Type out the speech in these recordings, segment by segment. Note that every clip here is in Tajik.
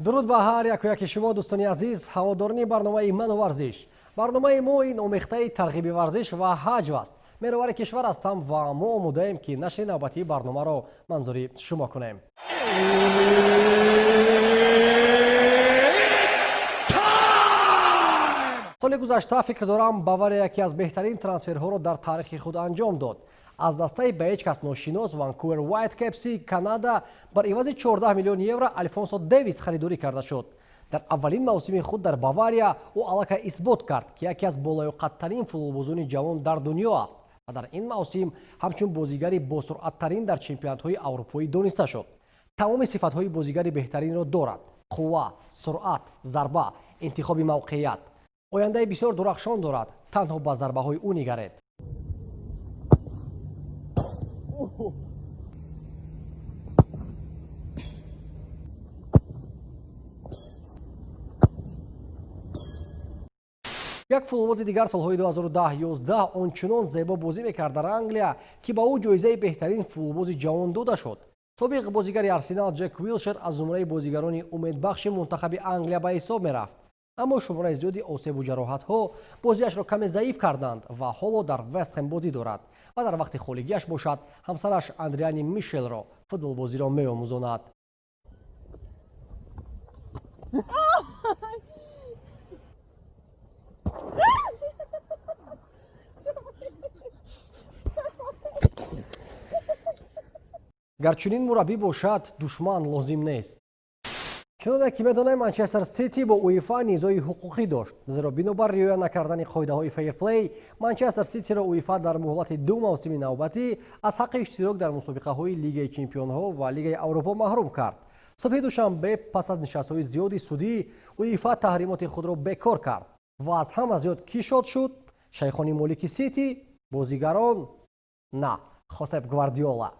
Дуруд ба ҳар яку яки шумо, дӯстони азиз, ҳаводорони барномаи «Ману варзиш». Барномаи мо ин омехтаи тарғиби варзиш ва ҳаҷв аст. Меровари кишвар ҳастам ва мо омодаем, ки нашри навбатии барномаро манзури шумо кунем. Соли гузашта, фикр дорам, Бавария яке аз беҳтарин трансферҳоро дар таърихи худ анҷом дод. Аз дастаи ба ҳеҷ кас ношинос Ванкувер Вайткепси Канада бар ивази 14 миллион евро Алфонсо Дэвис харидорӣ карда шуд. Дар аввалин мавсими худ дар Бавария ӯ аллакай исбот кард, ки яке аз болаёқаттарин футболбозони ҷавон дар дунё аст ва дар ин мавсим ҳамчун бозигари босуръаттарин дар чемпионатҳои аврупоӣ дониста шуд. Тамоми сифатҳои бозигари беҳтаринро дорад: қувва, суръат, зарба, интихоби мавқеият. Ояндаи бисёр дурахшон дорад. Танҳо ба зарбаҳои ӯ нигаред. Як футболбози дигар солҳои 2010-11 ончунон зебо бозӣ мекард дар Англия, ки ба ӯ ҷоизаи беҳтарин футболбози ҷавон дода шуд. Собиқ бозигари Арсенал Ҷек Уилшер аз зумраи бозигарони умедбахши мунтахаби Англия ба ҳисоб мерафт, аммо шумораи зиёди осебу ҷароҳатҳо бозиашро каме заиф карданд ва ҳоло дар Вестҳем бозӣ дорад ва дар вақти холигиаш бошад, ҳамсараш Андриани Мишелро футболбозиро меомӯзонад. Гар чунин мураббӣ бошад, душман лозим нест. Чуноне ки медонем, Манчестер Сити бо УЕФА низои ҳуқуқӣ дошт, зеро бинобар риоя накардани қоидаҳои фейрплей Манчестер Ситиро УЕФА дар муҳлати ду мавсими навбатӣ аз ҳаққи иштирок дар мусобиқаҳои Лигаи чемпионҳо ва Лигаи Аврупо маҳрум кард. Субҳи душанбе, пас аз нишастҳои зиёди судӣ, УЕФА таҳримоти худро бекор кард. Ва аз ҳама зиёд кӣ шод шуд? Шайхони молики Сити? Бозигарон? На, Хосеп Гвардиола.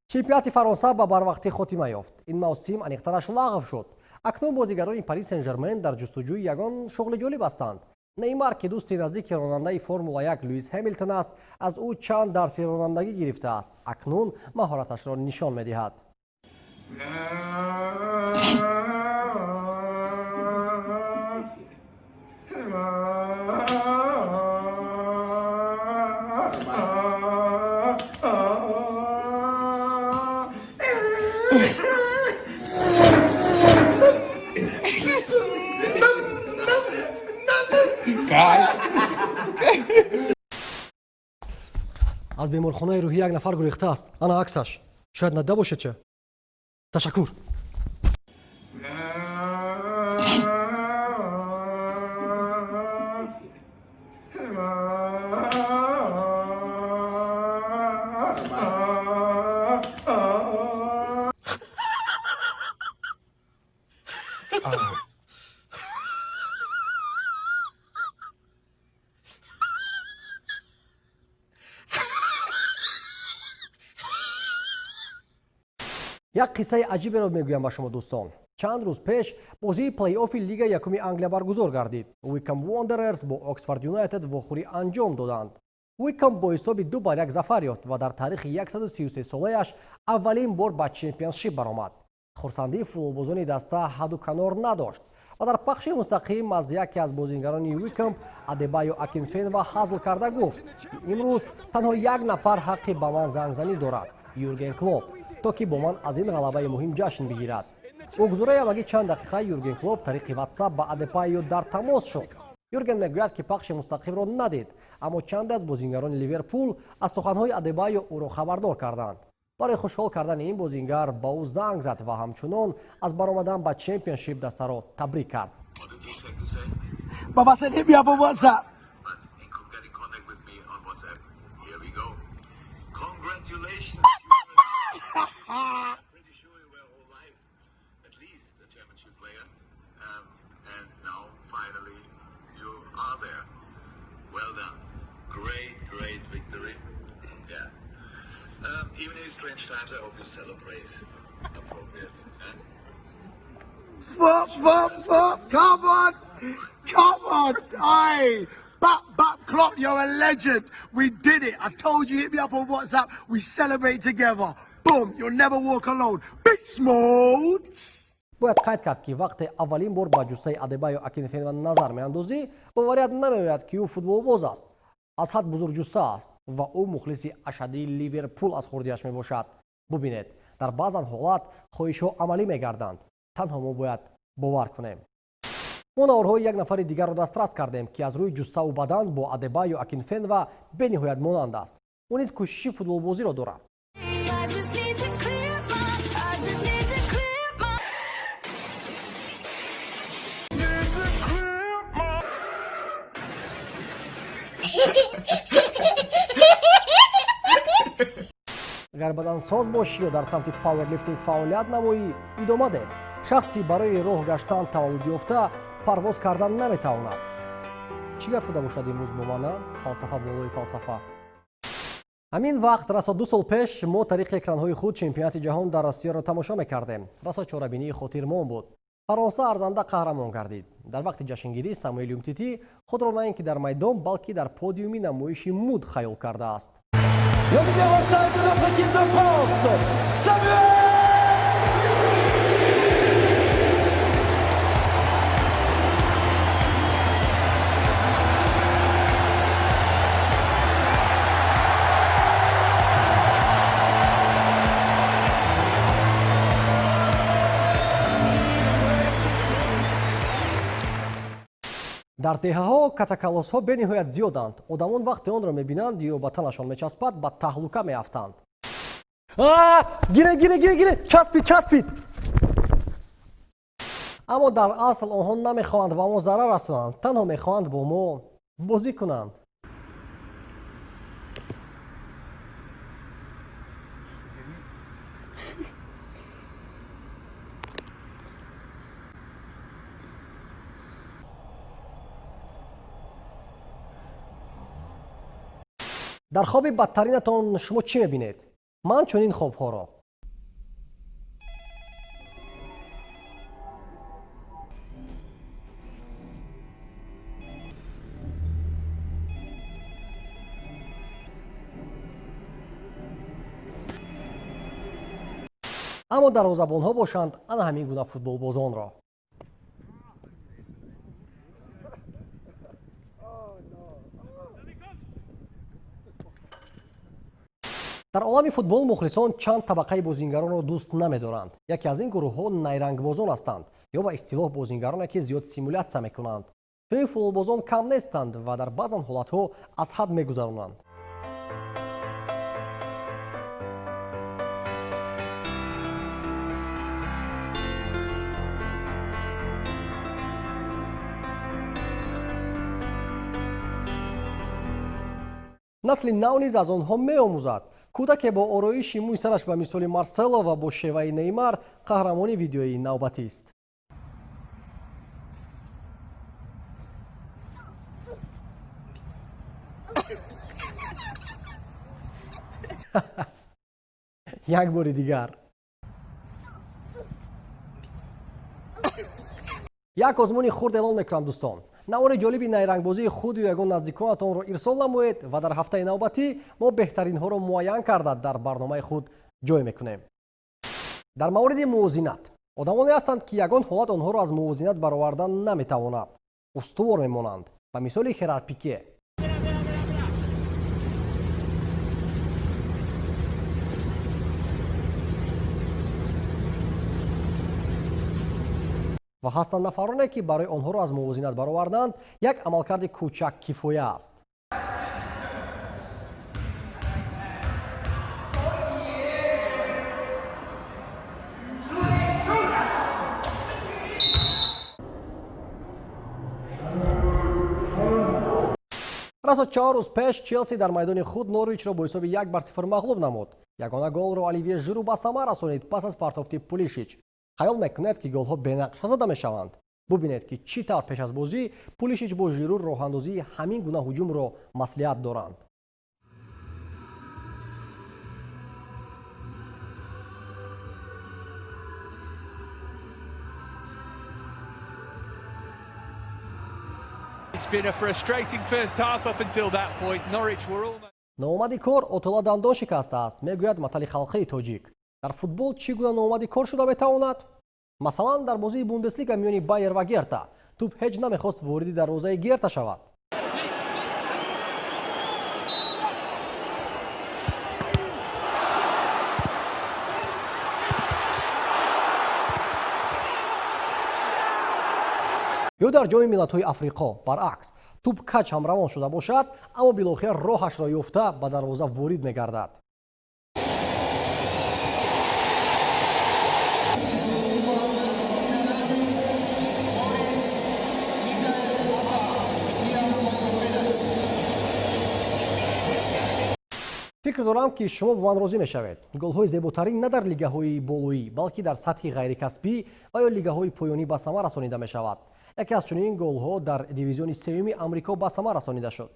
Чемпионати Фаронса ба барвақтӣ хотима ёфт. Ин мавсим аниқтараш лағв шуд. Акнун бозигарони Пари Сен Жермен дар ҷустуҷӯи ягон шуғли ҷолиб ҳастанд. Неймар, ки дӯсти наздики ронандаи Формула 1 Луис Ҳемилтон аст, аз ӯ чанд дарси ронандагӣ гирифтааст, акнун маҳораташро нишон медиҳад. Аз беморхонаи рӯҳӣ як нафар гурехтааст. Ана аксаш. Шояд надида бошед ча. Ташаккур. Як қиссаи аҷиберо мегӯям ба шумо, дӯстон. Чанд рӯз пеш бозии плей-оффи Лигаи якуми Англия баргузор гардид. Уикам Вондерерс бо Оксфорд Юнайтед вохӯрӣ анҷом доданд. Уикам бо ҳисоби 2-1 зафар ёфт ва дар таърихи 133 солаяш аввалин бор ба Чемпионшип баромад. Хурсандии футболбозони даста ҳадду канор надошт ва дар пахши мустақим аз яке аз бозингарони Уикамп Адебайо Акинфенва ҳазл карда гуфт, ки имрӯз танҳо як нафар ҳаққи ба ман зангзанӣ дорад: Юрген Клоп, то ки бо ман аз ин ғалабаи муҳим ҷашн бигирад. Бо ҳамагӣ чанд дақиқа Юрген Клоп тариқи Ватсап ба Адепайо дар тамос шуд. Юрген мегӯяд, ки пахши мустақимро надид, аммо чанде аз бозингарони Ливерпул аз суханҳои Адебайо ӯро хабардор карданд. Барои хушҳол кардани ин бозингар ба ӯ занг зад ва ҳамчунон аз баромадан ба Чемпионшип дастаро табрик кард. Baba said hit me up on WhatsApp. But he could get in contact with me on WhatsApp. Here we go. Congratulations. I'm pretty sure you were whole life at least a Championship player. And now finally you are there. Well done. Great, great victory. Yeah. Even in these strange times, I hope you celebrate appropriate. Eh? Fuck, fuck, fuck. Come on. Come on. Aye. Bap, bap, Klopp, you're a legend. We did it. I told you, hit me up on WhatsApp. We celebrate together. Boom, you'll never walk alone. Beast mode. Бояд қайд кард, ки вақте аввалин бор ба ҷуссаи Адебайо Акинфенва назар меандозӣ, боварият намеояд, ки ӯ футболбоз аст. Аз ҳад бузургҷусса аст ва ӯ мухлиси ашаддии Ливерпул аз хурдиаш мебошад. Бубинед, дар баъзан ҳолат хоҳишҳо амалӣ мегарданд, танҳо мо бояд бовар кунем. Мо наворҳои як нафари дигарро дастрас кардем, ки аз рӯи ҷуссаву бадан бо Адебайо Акинфенва бениҳоят монанд аст. Ӯ низ кӯшиши футболбозиро дорад. I just need to clear my, I just need to clear my. Агар бадансоз бошӣ ё дар самти пауэрлифтинг фаъолият намоӣ, идома деҳ. Шахси барои роҳ гаштан таваллуд ёфта парвоз кардан наметавонад. Чӣ гап шуда бошад имрӯз бо мана? Фалсафа болои фалсафа. Ҳамин вақт расо 2 сол пеш мо тариқи экранҳои худ чемпионати ҷаҳон дар Россияро тамошо мекардем. Расо чорабинии хотирмон буд. Фаронса арзанда қаҳрамон гардид. Дар вақти ҷашнгирӣ Самуэл Умтити худро на ин ки дар майдон, балки дар подиуми намоиши муд хаёл кардааст. Le numéro 5 de notre équipe de France, Samuel. Дар деҳаҳо катакалосҳо бениҳоят зиёданд. Одамон вақте онро мебинанд ё ба танашон мечаспад, ба таҳлука меафтанд. Гире, гире, гире, гире, часпид, часпид. Аммо дар асл онҳо намехоҳанд ба мо зарар расонанд, танҳо мехоҳанд бо мо бозӣ кунанд. Дар хоби бадтаринатон шумо чӣ мебинед? Ман чунин хобҳоро. Аммо дарвозабонҳо бошанд ана ҳамин гуна футболбозонро. Дар олами футбол мухлисон чанд табақаи бозингаронро дӯст намедоранд. Яке аз ин гурӯҳҳо найрангбозон ҳастанд, ё ба истилоҳ бозингароне, ки зиёд симулятсия мекунанд. Чунин футболбозон кам нестанд ва дар баъзан ҳолатҳо аз ҳад мегузаронанд. Насли нав низ аз онҳо меомӯзад. Кӯдаке бо ороиши мӯи сараш ба мисоли Марсело ва бо шеваи Неймар қаҳрамони видеои навбатист. Як бори дигар. Як озмуни хурд эълон мекунам, дӯстон. Навори ҷолиби найрангбозии худу ягон наздиконатонро ирсол намоед ва дар ҳафтаи навбатӣ мо беҳтаринҳоро муайян карда дар барномаи худ ҷой мекунем. Дар мавриди мувозинат одамоне ҳастанд, ки ягон ҳолат онҳоро аз мувозинат баровардан наметавонад. Устувор мемонанд. Ба мисоли Херар Пике. Ва ҳастанд нафароне, ки барои онҳоро аз мувозинат бароварданд як амалкарди кӯчак кифоя аст. Расо 4 рӯз пеш Челси дар майдони худ Норвичро бо ҳисоби 1-0 мағлуб намуд. Ягона голро Оливье Жиру ба самар расонид пас аз партофти Пулишич. Хаёл мекунед, ки голҳо бенақша зада мешаванд. Бубинед, ки чӣ тавр пеш аз бозӣ Пулишич бо Жиру роҳандозии ҳамин гуна ҳуҷумро маслиҳат доранд. Ноомади кор отола дандон шикастааст, мегӯяд матали халқии тоҷик. Дар футбол чӣ гуна ноомади кор шуда метавонад? Масалан, дар бозии Бундеслига миёни Байер ва Герта тӯп ҳеҷ намехост вориди дарвозаи Герта шавад. Ё дар Ҷоми миллатҳои Африқо баръакс, тӯп каҷ ҳам равон шуда бошад, аммо билохир роҳашро ёфта ба дарвоза ворид мегардад. Фикр дорам, ки шумо бо ман розӣ мешавед. Голҳои зеботарин на дар лигаҳои болоӣ, балки дар сатҳи ғайрикасбӣ ва ё лигаҳои поёнӣ ба самар расонида мешавад. Яке аз чунин голҳо дар дивизиони сеюми Амрико ба самар расонида шуд.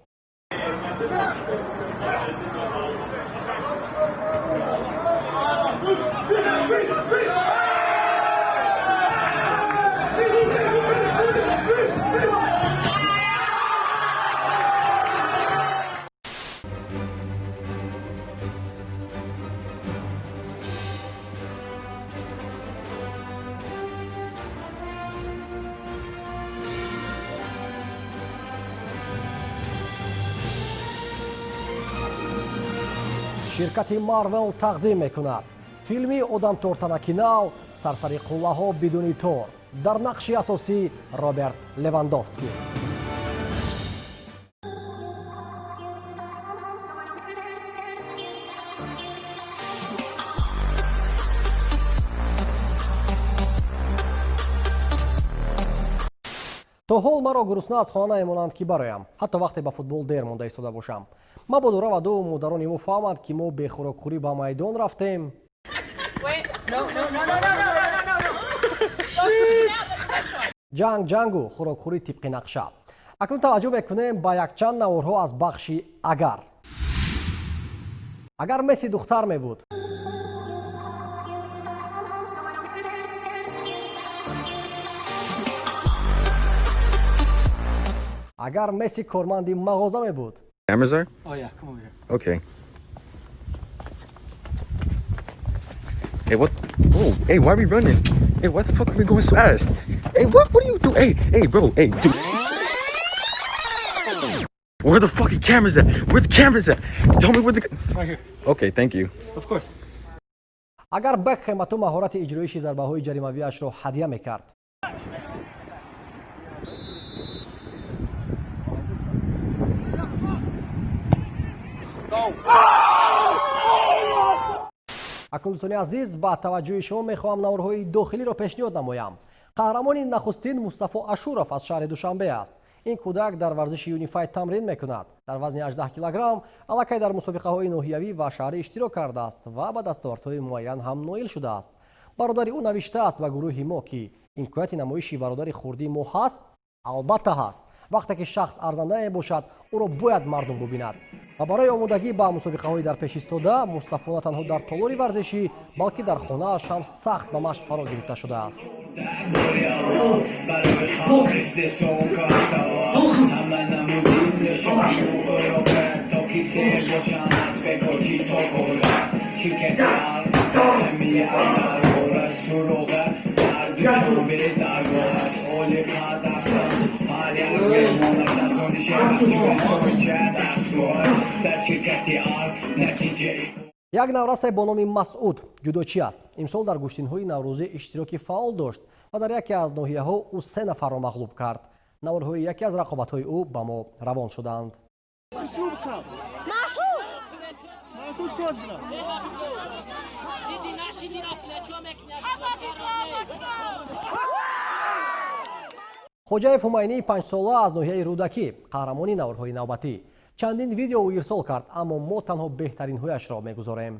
Ширкати Марвел тақдим мекунад филми одамтортанаки нав «Сарсари қуллаҳо бидуни тор», дар нақши асосӣ Роберт Левандовский. То ҳол маро гурусна аз хона намемонанд, ки бароям, ҳатто вақте ба футбол дер монда истода бошам. Мабодо раваду модарони мо фаҳманд, ки мо бехӯрокхӯрӣ ба майдон рафтем. Ҷанг ҷангу хӯрокхӯрӣ тибқи нақша. Акнун таваҷҷӯҳ мекунем ба якчанд наворҳо аз бахши агар. Агар Месси духтар мебуд. Агар Месси корманди мағоза мебуд. Cameras are? Oh yeah, come over here. Okay. Hey, what? Oh, hey, why are we running? Hey, why the fuck are we going so fast? Hey, what? What are you doing? Hey, hey, bro, hey, dude. Where the fucking cameras at? Where the cameras at? Tell me where the. Right here. Okay, thank you. Of course. Агар Бекхем ба ту маҳорати иҷроиши зарбаҳои ҷаримавиашро ҳадя мекард. Акнун, дӯстони азиз, ба таваҷҷӯҳи шумо мехоҳам наворҳои дохилиро пешниҳод намоям. Қаҳрамони нахустин Мустафо Ашуров аз шаҳри Душанбе аст. Ин кӯдак дар варзиши юнифайт тамрин мекунад. Дар вазни 18 килограмм аллакай дар мусобиқаҳои ноҳиявӣ ва шаҳрӣ иштирок кардааст ва ба дастовардҳои муайян ҳам ноил шудааст. Бародари ӯ навиштааст ба гурӯҳи мо, ки имконияти намоиши бародари хурдии мо ҳаст? Албатта ҳаст. Вақте ки шахс арзанда мебошад, ӯро бояд мардум бубинад. Ва барои омодагӣ ба мусобиқаҳои дар пеш истода, Мустафо на танҳо дар толори варзишӣ, балки дар хонааш ҳам сахт ба машқ фаро гирифта шудааст. Як наврасе бо номи Масъуд ҷудочӣ аст. Имсол дар гӯштинҳои наврӯзӣ иштироки фаъол дошт ва дар яке аз ноҳияҳо ӯ се нафарро мағлуб кард. Наворҳои яке аз рақобатҳои ӯ ба мо равон шуданд. Хоҷаев Ҳумайнии панҷсола аз ноҳияи Рӯдакӣ, қаҳрамони наворҳои навбатӣ, чандин видео ӯ ирсол кард, аммо мо танҳо беҳтаринҳояшро мегузорем.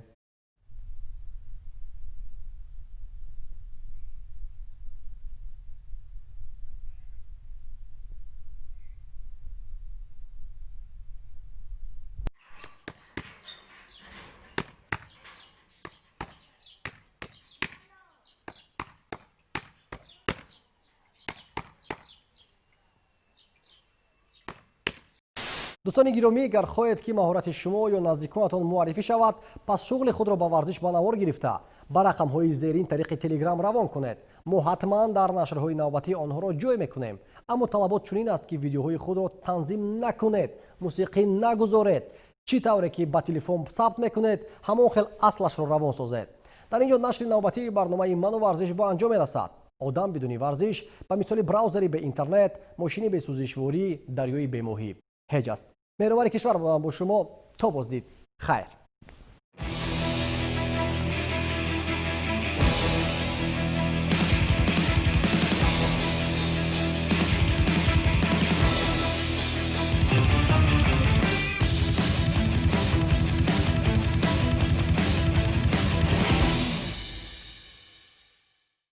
Дӯстони гиромӣ, гар хоҳед, ки маҳорати шумо ё наздиконатон муаррифӣ шавад, пас шуғли худро ба варзиш ба навор гирифта, ба рақамҳои зерин тариқи Телеграм равон кунед. Мо ҳатман дар нашрҳои навбатӣ онҳоро ҷой мекунем. Аммо талабот чунин аст, ки видеоҳои худро танзим накунед, мусиқӣ нагузоред, чӣ тавре ки ба телефон сабт мекунед, ҳамон хел аслашро равон созед. Дар ин ҷо нашри навбатии барномаи «Ману варзиш» ба анҷом мерасад. Одам бидуни варзиш ба мисоли браузери беинтернет, мошини бесӯзишворӣ, дарёи бемоҳӣ ҳеҷ аст. Меҳровари кишвар будам бо шумо. То боздид, хайр.